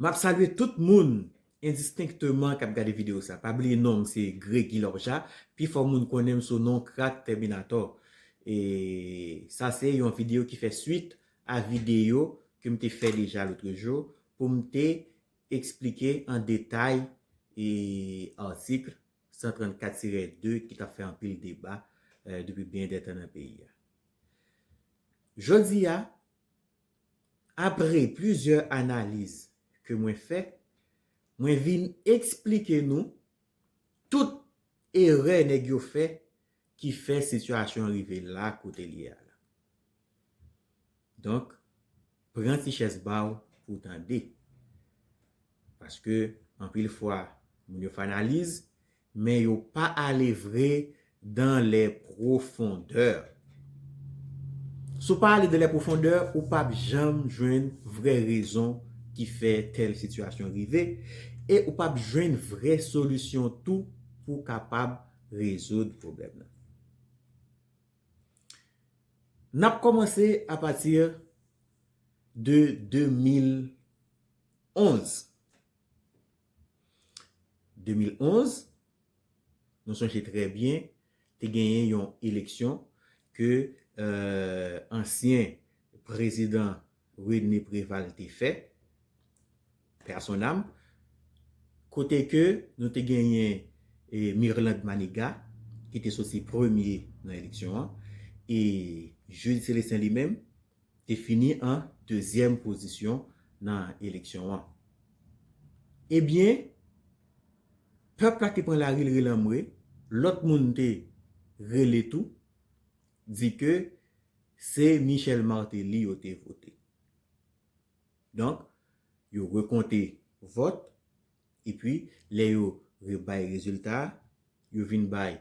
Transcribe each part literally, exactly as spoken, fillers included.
M ap salye tout moun endistenkteman k ap gade videyo sa. Pa bliye non m se Gregy Lorja, pi fò moun konnen m sou non Crack Terminator. E sa se yon videyo ki fè swit a videyo ke m te fè deja lotrejou pou m te eksplike an detay e atik san trannkat tirè de ki t ap fè anpil deba, eh, depi byen dè tan nan peyi a. Jodi a, apre plizyè analiz ke mwen fè, mwen vin eksplike nou tout erè nèg yo fè ki fè sitiyasyon an rive la kote l ye a la. Donk, pran ti chèz ba w pou w tande. Paske, anpil fwa, moun yo fè analiz, men yo pa ale vre dans les profondeurs. Si w pa ale dans les profondeurs, ou p ap janm jwenn vrè rezon ki fè tèl sitiyasyon rive, e ou p ap jwenn vrè solisyon tou pou w kapab rezoud pwoblèm nan. N ap kòmanse apati de de mil onz. De mil onz, nou sonje trè byen, te genyen yon eleksyon ke, eh, ansyen prezidan René Préval te fè, paix à son âme, kote ke nou te genyen, eh, Mirlande Manigat, ki te soti premye nan eleksyon an, e Jude Célestin li menm te fini an dezyèm pozisyon nan eleksyon an. Ebyen, pèp la te pran lari l rele anmwe, lòt moun te rele tou, di ke se Michel Martelly yo te vote. Donk, yo rekonte vòt, epi lè yo rebay rezilta a, yo vin bay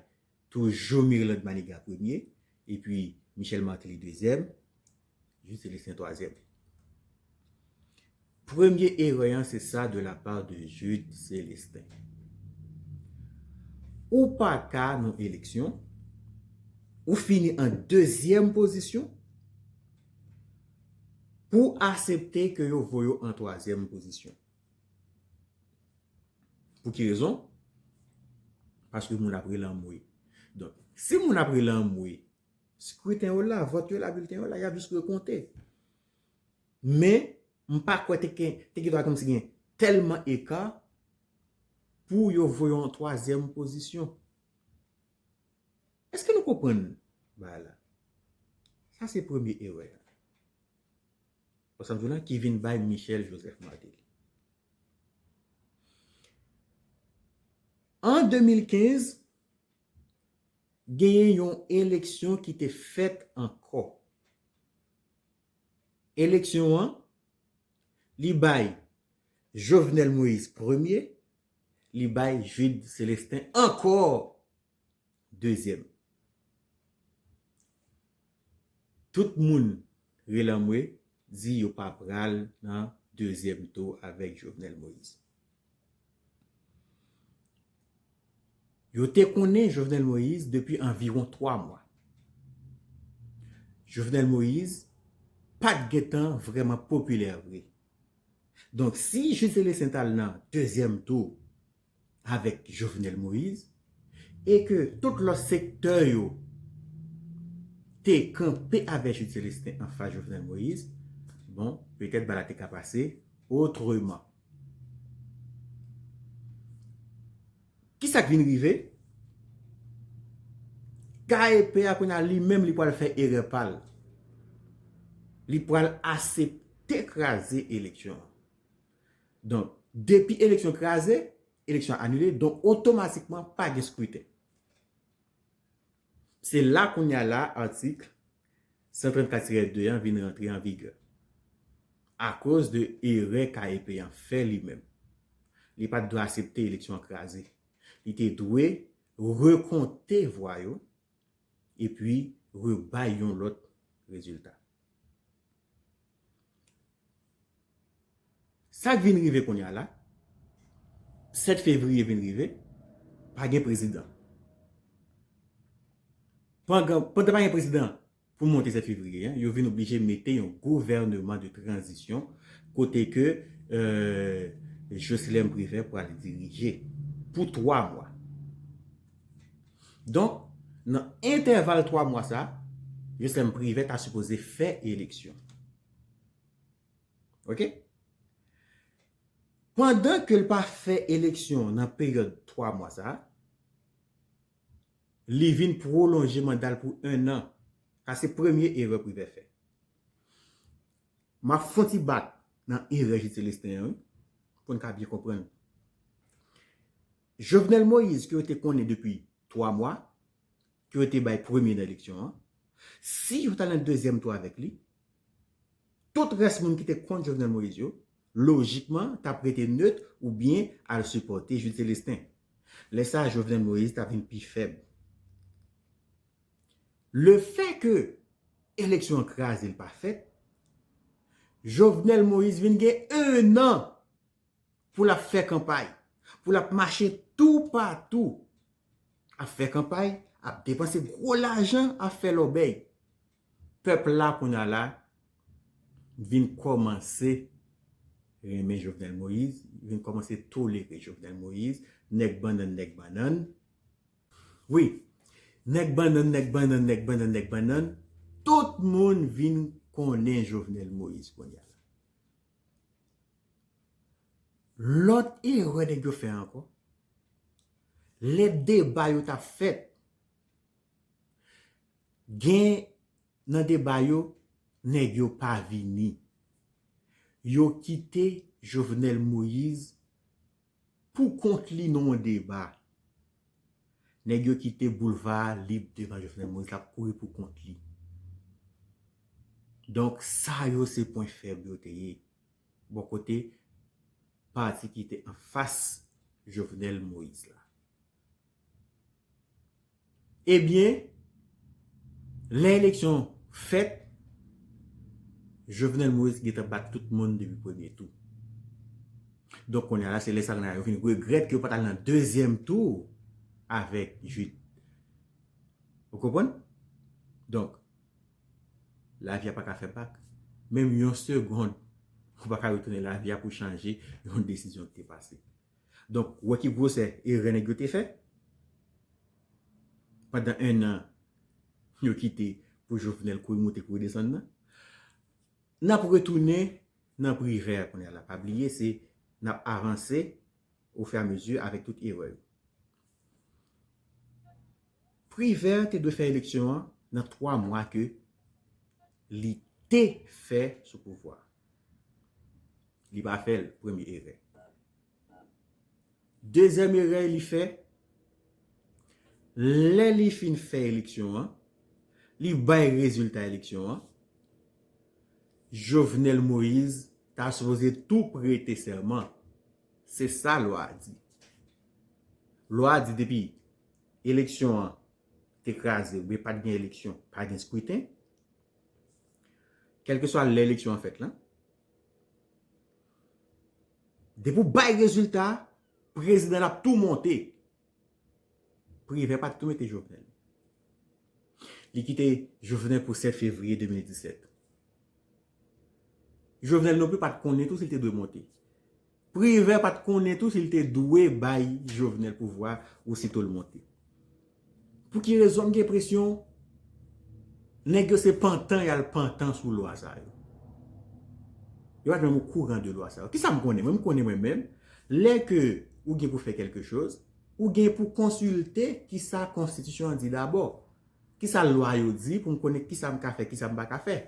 toujou Mirlande Manigat premye, epi Michel Martelly dezyèm, Jude Célestin twazyèm. Premye erè an, se sa de la part de Jude Célestin. Ou pa ka nan eleksyon, ou fini an dezyèm pozisyon, pou aksepte ke yo voye w an twazyèm pozisyon. Pou ki rezon? Paske moun ap rele anmwe. Donk, si moun ap rele anmwe, skriten yo la, vòt yo la, bilten yo la, y ap jis rekonte. Men, m pa kwè te gen, te gen dwa kòmsi gen tèlman eka pou yo voye w an twazyèm pozisyon. Èske nou konprann bagay la? Sa se premye erè a. Ou sa m di w la, ki vin bay Michel Joseph Martelly. An de mil kenz, genyen yon eleksyon ki te fèt ankò. Eleksyon an, li bay Jovenel Moïse premye, li bay Jude Célestin ankò dezyèm. Tout moun rele anmwe di yo pa pral nan dezyèm tou avèk Jovenel Moïse. Yo te konnen Jovenel Moïse depi anviwon twa mwa. Jovenel Moïse pa t gentan vrèman popilè vre. Donk, si Jude Célestin t al nan dezyèm tou avèk Jovenel Moïse, e ke tout lòt sektè yo te kanpe avèk Jude Célestin anfas Jovenel Moïse, bon, petèt bagay la te ka pase otreman. Kisa k vin rive? K E P a kounye a li menm li pral fè erè pa l. Li pral aksepte kraze eleksyon an. Donk, depi eleksyon kraze, eleksyon anile, donk otomatikman pa gen skriten. Se la kounye a la atik san trannkat tirè de an vin rantre an vigè. Akoz de erè K E P an fè li menm. Li pa t dwe aksepte eleksyon an kraze. Li te dwe rekonte vwa yo epi rebay yon lòt rezilta. Sa k vin rive kounye a la, sèt fevriye vin rive, pa gen prezidan. Pandan, pandan pa gen prezidan pou monte sèt fevriye an, yo vin oblije mete yon gouvèneman de tranzisyon kote ke euh, Jocelerme Privert pral dirije pou twa mwa. Donk, nan entèval twa mwa sa, Jocelerme Privert ta sipoze fè eleksyon. Oke? Pandan ke l pa fè eleksyon nan peryòd twa mwa sa, li vin pwolonje manda l pou en an. Sa se premye erè Privert fè. M ap fè yon ti bat nan erè Jude Célestin an, wi, pou n ka byen konprann. Jovenel Moïse, ke yo te konnen depi twa mwa, ke yo te bay premye nan eleksyon an, si yo t al nan dezyèm tou avèk li, tout rès moun ki te kont Jovenel Moïse yo, lojikman, t ap rete net oubyen al sipòte Jude Célestin. Lè sa a, Jovenel Moïse t ap vin pi fèb. Lefètke eleksyon an kraze, l pa fèt, Jovenel Moïse vin gen en an pou l ap fè kanpay, pou l ap mache toupatou, ap fè kanpay, ap depanse gwo lajan, ap fè lòbèy. Pèp la, kounye a la, vin kòmanse renmen Jovenel Moïse, vin kòmanse tolere Jovenel Moïse, nèg bannann, nèg bannann. Wi, nèg bannann, nèg bannann, nèg bannann, nèg bannann, tout moun vin konnen Jovenel Moïse kounye a la. Lòt erè nèg yo fè ankò, lè deba yo t ap fèt, gen nan deba yo, nèg yo pa vini. Yo kite Jovenel Moïse pou kont li nan yon deba. Nèg yo kite boulva a lib devan Jovenel Moïse, l ap kouri pou kont li. Donk, sa yo se pwen fèb yo te ye bò kote pati ki te anfas Jovenel Moïse la. Ebyen, lè eleksyon fèt, Jovenel Moïse gentan bat tout moun depi premye tou. Donk, kounye a la, se lè sa a yo vin regrèt ke yo pa t al nan dezyèm tou avèk Jude. Ou konprann? Donk, lavi a pa ka fè bak. Menm yon segonn, ou pa ka retounen lavi a pou chanje yon desizyon ki te pase. Donk, wè ki gwosè erè nèg yo te fè? Pandan en an, yo kite pou Jovenel kouri moute, kouri desann nan. N ap retounen nan Privè a kounye a la. Pa bliye, se n ap avanse ofirameziye avèk tout erè yo. Privè te dwe fè eleksyon an nan twa mwa ke li te fè sou pouvwa. Li pa fè l, premye erè. Dezyèm erè li fè, lè li fin fè eleksyon an, li bay rezilta eleksyon an, Jovenel Moïse ta sipoze tou prete sèman. Se sa lwa a di. Lwa a di depi eleksyon an te kraze, oubyen pa t gen eleksyon, pa gen skriten, kèlkeswa lè eleksyon an fèt lan, depi w bay rezilta, prezidan l ap tou monte. Privè pa t tou mete Jovenel. Li kite Jovenel pou sèt fevriye de mil disèt. Jovenel non pli pa t konnen tou si l te dwe monte. Privè pa t konnen tou si l te dwe bay Jovenel pouvwa osito l monte. Pou ki rezon m gen enpresyon nèg yo se pantan y al pantan sou lwa sa yo. Yo pa t menm okouran de lwa sa yo. Kisa m konnen? Mwen, m konnen mwen menm, lè ke ou gen pou fè kèlke choz, ou gen pou konsilte kisa konstitisyon an di dabò. Kisa lwa yo di pou m konnen kisa m ka fè, kisa m pa ka fè.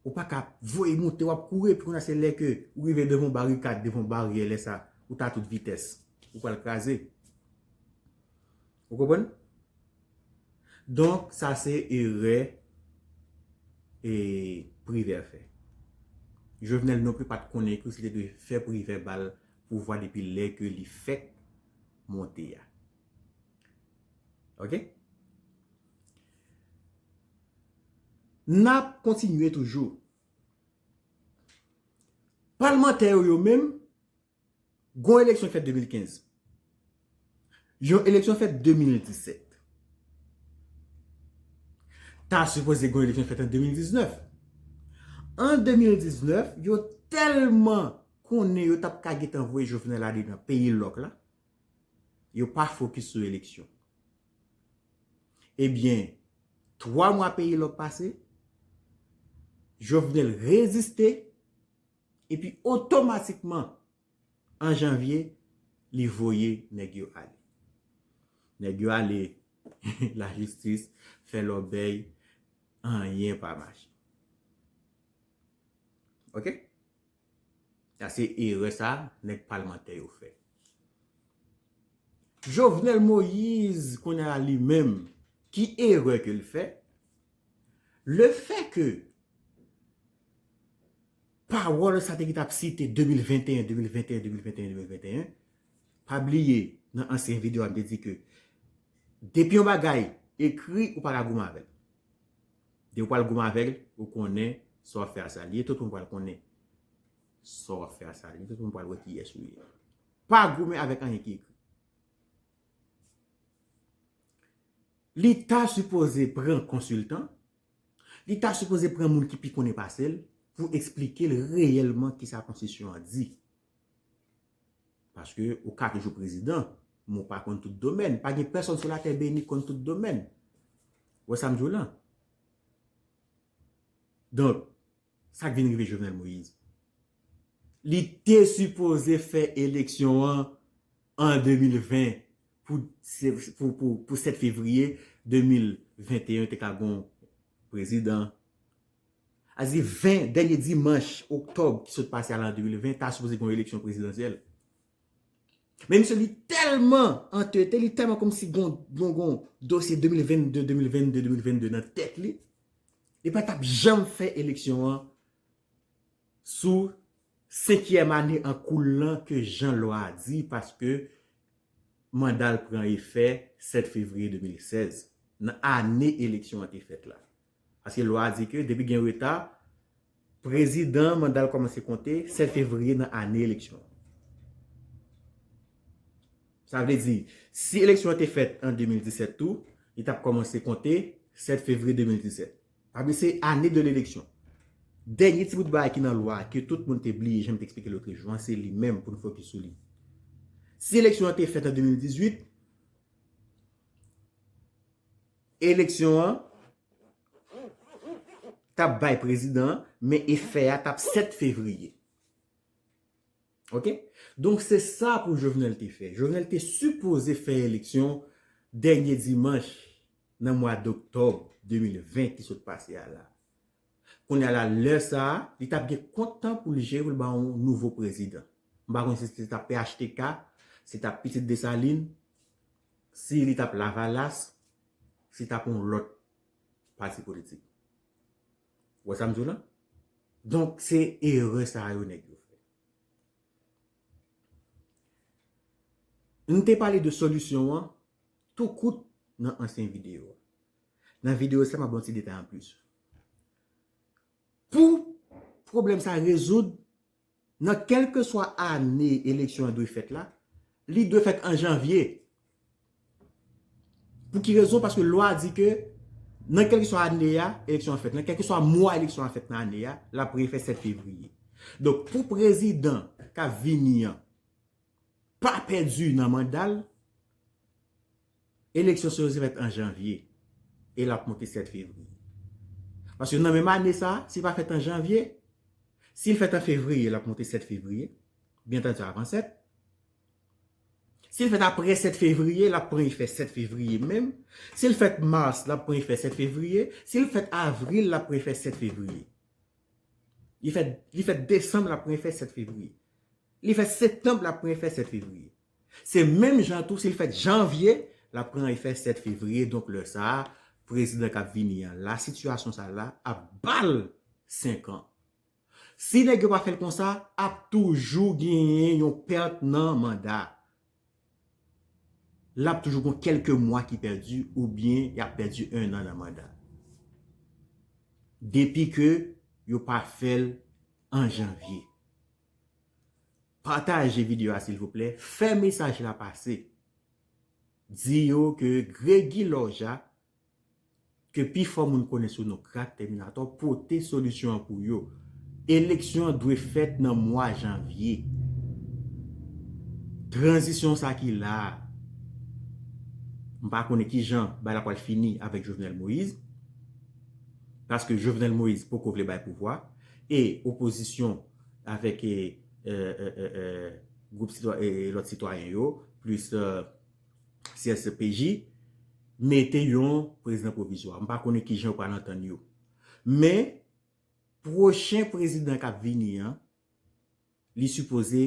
Ou pa ka voye moute, w ap kouri, epi kounye a se lè ke ou rive devan yon barikad, devan yon baryè, lè sa, ou t a tout vitès. Ou pral kraze. Ou konprann? Donk, sa se erè e Privè fè. Jovenel non pli pa t konnen ke si te dwe fè Privè ba l pouvwa depi lè ke li fèk monte a. Oke? N ap kontinye toujou. Palmantè yo, yo menm, gon eleksyon fèt de mil kenz. Yon eleksyon fèt de mil disèt. Ta sipoze gon eleksyon fèt an de mil diznèf. An de mil diznèf, yo tèlman konnen yo t ap ka gentan voye Jovenel ale nan peyi lòk la, yo pa fokis sou eleksyon. Ebyen, twa mwa peyi lòk pase, Jovenel reziste, epi otomatikman, an janvye, li voye nèg yo ale. Nèg yo ale, lajistis fè lòbèy, anyen pa mache. Oke? Sa se erè sa nèg palmantè yo fè. Jovenel Moïse, kounye a li menm, ki erè ke l fè? Le fè ke pawòl sa te ki t ap site de mil venteyen, de mil venteyen, de mil venteyen, de mil venteyen, pa bliye, nan ansyen videyo a, m te di ke depi yon bagay ekri, ou pa ka goumen avè l. Depi w pral goumen avè l, ou konnen sa w ap fè a sa l ye, tout moun pral konnen sa w ap fè a sa l ye, tout moun pral wè kiyès ou ye. Pa goumen avèk anyen ki ekri. Li ta sipoze pran konsiltan, li ta sipoze pran moun ki pi konnen pase l pou eksplike l reyèlman kisa konstitisyon an di. Paske ou ka toujou prezidan, men ou pa konn tout domèn. Pa gen pèsonn sou latè beni konn tout domèn. Ou wè sa m di w lan? Donk, sa k vin rive Jovenel Moïse? Li te sipoze fè eleksyon an an de mil ven pou, pou, pou, pou sèt fevriye de mil venteyen te ka gon prezidan. A di ven, dènye dimanch oktòb ki sot pase a lan de mil ven, ta sipoze gon eleksyon prezidansyèl. Men misye li tèlman antete, li tèlman kòmsi gon, gon, gon dosye de mil vennde, de mil vennde, de mil vennde nan tèt li. Li pa t ap janm fè eleksyon an sou senkyèm ane an kou l lan ke jan lwa a di, paske manda l pran efè sèt fevriye de mil sèz, nan ane eleksyon an te fèt la. Paske lwa a di ke depi gen reta, prezidan manda l kòmanse konte sèt fevriye nan ane eleksyon an. Sa vle di, si eleksyon an te fèt an de mil disèt tou, li t ap kòmanse konte sèt fevriye de mil disèt. Paske se ane de leleksyon. Dènye ti bout bagay ki nan lwa a, ke tout moun te bliye, jan m te eksplike lotrejou an, se li menm pou n fokis sou li. Si eleksyon an te fèt an de mil dizuit, eleksyon an t ap bay prezidan an, men efè a t ap sèt fevriye. Oke? Donk, se sa pou Jovenel te fè. Jovenel te sipoze fè eleksyon dènye dimanch nan mwa doktòb de mil ven ki sot pase a la. Kounye a la, lè sa a, li t ap gen kont tan pou l jere pou l ba yon nouvo prezidan. M pa konn si se t ap P H T K, si t ap Pitit Desalin, si li t ap Lavalas, si t ap yon lòt pati politik. Ou wè sa m di w lan? Donk, se erè sa yo nèg yo fè. M te pale de solisyon an tou kout nan ansyen videyo a. Nan videyo sa, m ap ba w ti detay anplis. Pou pwoblèm sa rezoud, nan kèlkeswa ane eleksyon an dwe fèt la, li dwe fèt an janvye. Pou ki rezon? Paske lwa di ke nan kèlkeswa ane a, eleksyon an fèt, nan kèlkeswa mwa eleksyon an fèt nan ane a, l ap pran efè sèt fevriye. Donk, pou prezidan k ap vini an pa pèdi nan manda l, eleksyon sipoze fèt an janvye e l ap monte sèt fevriye. Paske nan menm ane sa a, si l pa fèt an janvye, si l fèt an fevriye, l ap monte sèt fevriye, byen antandi avan sèt. Si l fèt apre sèt fevriye, l ap pran efè sèt fevriye menm. Si l fèt mas, l ap pran efè sèt fevriye. Si l fèt avril, l ap pran efè sèt fevriye. Li fèt, li fèt desanm, l ap pran efè sèt fevriye. Li fèt septanm, l ap pran efè sèt fevriye. Se menm jan tou, si l fèt janvye, l ap pran efè sèt fevriye. Donk, lè sa a, prezidan k ap vini an la, sitiyasyon sa la ap ba l senk an. Si nèg yo pa fè l konsa, ap toujou genyen yon pèt nan manda. L ap toujou gon kèlke mwa ki pèdi oubyen y ap pèdi en an nan manda. Depi ke yo pa fè l an janvye. Pataje videyo a, silvouplè. Fè mesaj la pase. Di yo ke Gregi Lòja, ke pifò moun konnen sou non Krak Tèminatò, pote solisyon an pou yo. Eleksyon an dwe fèt nan mwa janvye. Tranzisyon sa ki la a, m pa konnen ki jan bagay la pral fini avèk Jovenel Moïse, paske Jovenel Moïse poko vle bay pouvwa, e opozisyon avèk e, e, e, e, e, gwoup sitwa, e, lòt sitwayen yo, plis e, C S P J, mete yon prezidan pwovizwa. M pa konnen ki jan yo pral antann yo. Men, pwochen prezidan k ap vini an, li sipoze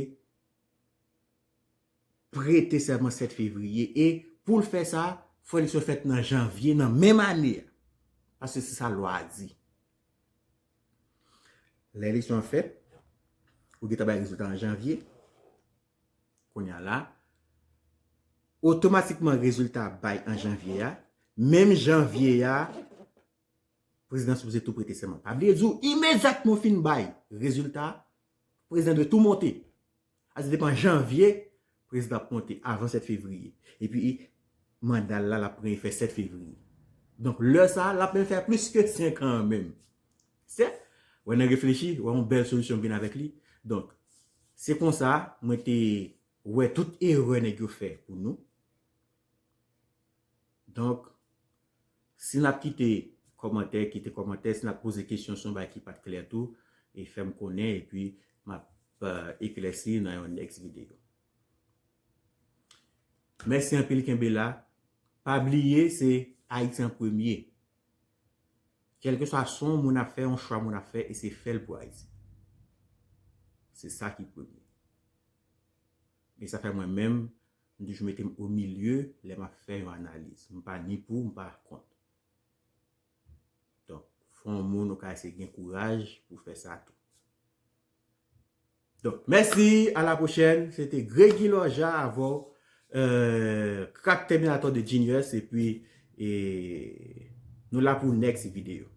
prete sèman sèt fevriye. E pou l fè sa, fò eleksyon fèt nan janvye, nan menm ane a. Paske se sa lwa a di. Lè eleksyon an fèt, ou gentan bay rezilta an janvye. Kounye a la, otomatikman rezilta bay an janvye a. Menm janvye a, prezidan sipoze tou prete sèman. Pa bliye di w, imedyatman w fin bay rezilta, prezidan dwe tou monte. A se depi an janvye, prezidan ap monte avan sèt fevriye. Epi manda l la, l ap pran efè sèt fevriye. Donk, lè sa a, l ap menm fè plis ke senk an menm. Se, wè nan reflechi, wè yon bèl solisyon vin avèk li. Donk, se konsa, mwen te wè tout erè nèg yo fè pou nou. Donk, si n ap kite kòmantè, kite kòmantè. Si n ap poze kesyon sou yon bagay ki pa t klè tou, e fè m konnen, epi m ap e, eklèsi nan yon next video. Mèsi anpil, kenbe la. Pa bliye, se Ayiti an premye. Kèlkeswa sa yon moun ap fè, yon chwa moun ap fè, e se fè l pou Ayiti. Se sa ki premye. E sa fè mwen menm, m toujou mete m o milye lè m ap fè yon analiz. M pa ni pou, m pa kont. Donk, fò yon moun ou ka eseye gen kouraj pou fè sa tou. Donk, mèsi, a la pwochèn. Se te Gregy Lorja avè w, e, Crack Terminator de Genius, epi e, nou la pou next video.